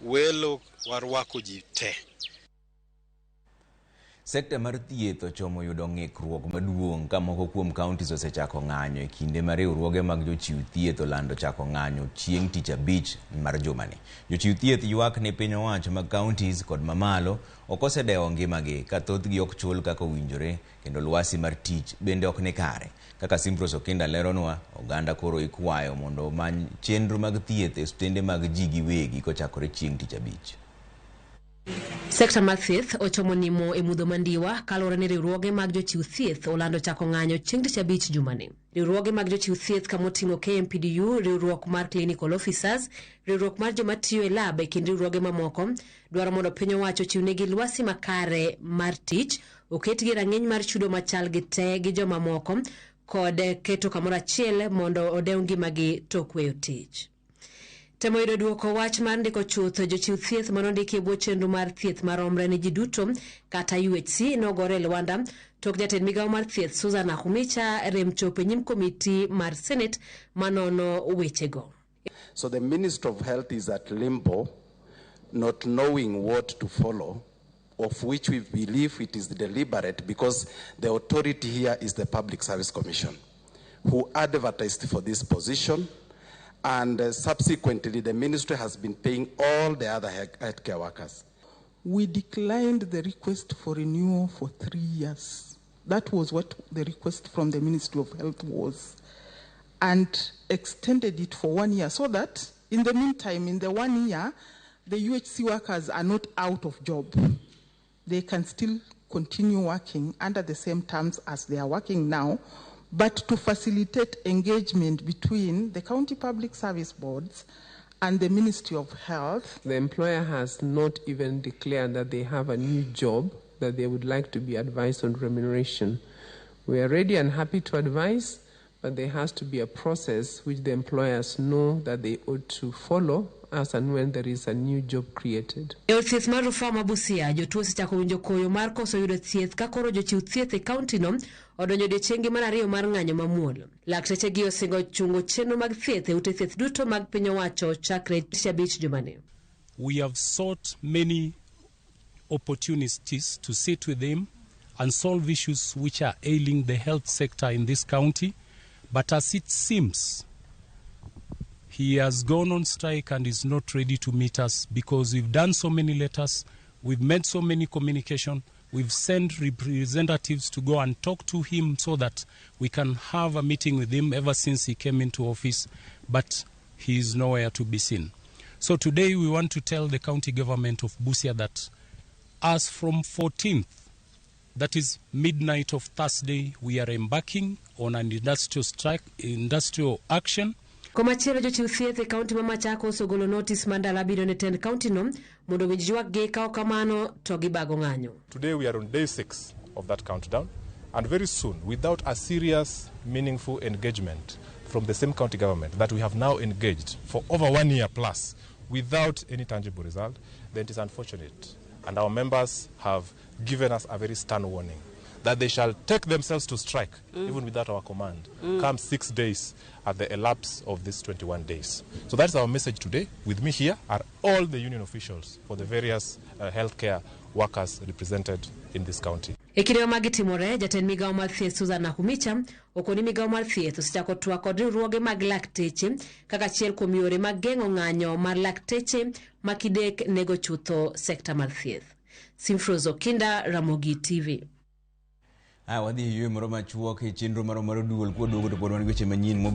Welo warwako ji te. Sekta mar thieth ochomo yudo ng'ikruok maduong' ka moko kuom counties osechako ng'anyo e kinde ma riwruoge mag jochiw thieth olando chako ng'anyo chieng' tich abich mar jumani. Jochiw thieth ywak ni piny owacho mag counties kod mamalo ok osedewo ngimagi ka thothgi ok chul kaka owinjore kendo lwasi mar tich bende ok ni kare. Kaka Simprose Okinda leronwa, oganda koro ikwayo mondo omany chenro mag thieth e osiptende mag ji giwegi kochakore chieng' tich abich. Sekta mar thieth ochomo nimo e mudho mandiwa kaluwore ni riwruoge mag jochiw thieth olando chako ng'anyo chieng' tich abich jumani. Riwruoge mag jochiw thieth kamoting'o KMPDU, riwruok mar Clinical Officers, riwruok mar joma tiyo e lab e kind riwruoge mamoko dwaro mondo piny owacho ochiwnegi lwasi makare mar tich, oketgi e rang'iny mar chudo machal gi te gi jomamoko kod keto kamoro achiel mondo odew ngimagi tok weyo tich. Temo yudo duoko wach mar ndiko chuth jochiw thieth manondiki e bwo chenro mar thieth maromre ne ji duto kata UHC nogore e lwanda tok jatend migawo mar thieth Susan Nakhumicha rem chopo e nyim komiti mar Senate manono wechego. So the Minister of Health is at limbo, not knowing what to follow, of which we believe it is deliberate because the authority here is the Public Service Commission, who advertised for this position, and subsequently the ministry has been paying all the other healthcare workers. We declined the request for renewal for 3 years. That was what the request from the Ministry of Health was. And extended it for one year so that in the meantime, in the one year, the UHC workers are not out of job. They can still continue working under the same terms as they are working now, but to facilitate engagement between the county public service boards and the Ministry of Health. The employer has not even declared that they have a new job that they would like to be advised on remuneration. We are ready and happy to advise, but there has to be a process which the employers know that they ought to follow as and when there is a new job created. E od thieth mar rufaa ma Busia, jotuo osechako winjo koyo mar koso yudo thieth ka koro jochiw thieth e kauntino odonjo odiechienggi mar ariyo mar ng'anyo mamuol. Laktechegi osingo chungo chenro mag thieth e ute thieth duto mag piny owacho chakre tich abich jumani. We have sought many opportunities to sit with him and solve issues which are ailing the health sector in this county. But as it seems, he has gone on strike and is not ready to meet us because we've done so many letters, we've made so many communication, we've sent representatives to go and talk to him so that we can have a meeting with him ever since he came into office, but he is nowhere to be seen. So today we want to tell the county government of Busia that as from 14th, that is midnight of Thursday, we are embarking on an industrial strike, industrial action. Komachielo jochiw thieth e kaunti ma Machakos ogolo notis mar ndalo abiriyo ne tend kauntino mondo owinj ywakgi ka ok kamano to gibago ng'anyo. Today we are on day 6 of that countdown, and very soon, without a serious, meaningful engagement from the same county government that we have now engaged for over one year plus without any tangible result, then it is unfortunate. And our members have given us a very stern warning that they shall take themselves to strike, even without our command, come 6 days at the elapse of these 21 days. So that's our message today. With me here are all the union officials for the various healthcare workers represented in this county. E kinde ma magi timore, jatend migawo mar thieth Susan Nakhumicha okoni migawo mar thieth osechako twak kod riwruoge mag lakteche kaka achiel kuom yore mag geng'o ng'anyo mar lakteche ma kidek nego chutho sekta mar thieth. Simfros Okinda, Ramogi TV. Aya, wadhi e yweyo moro machuok e chenro marwa mar duol kwaduogo to pod wan gi weche manyien mobiro.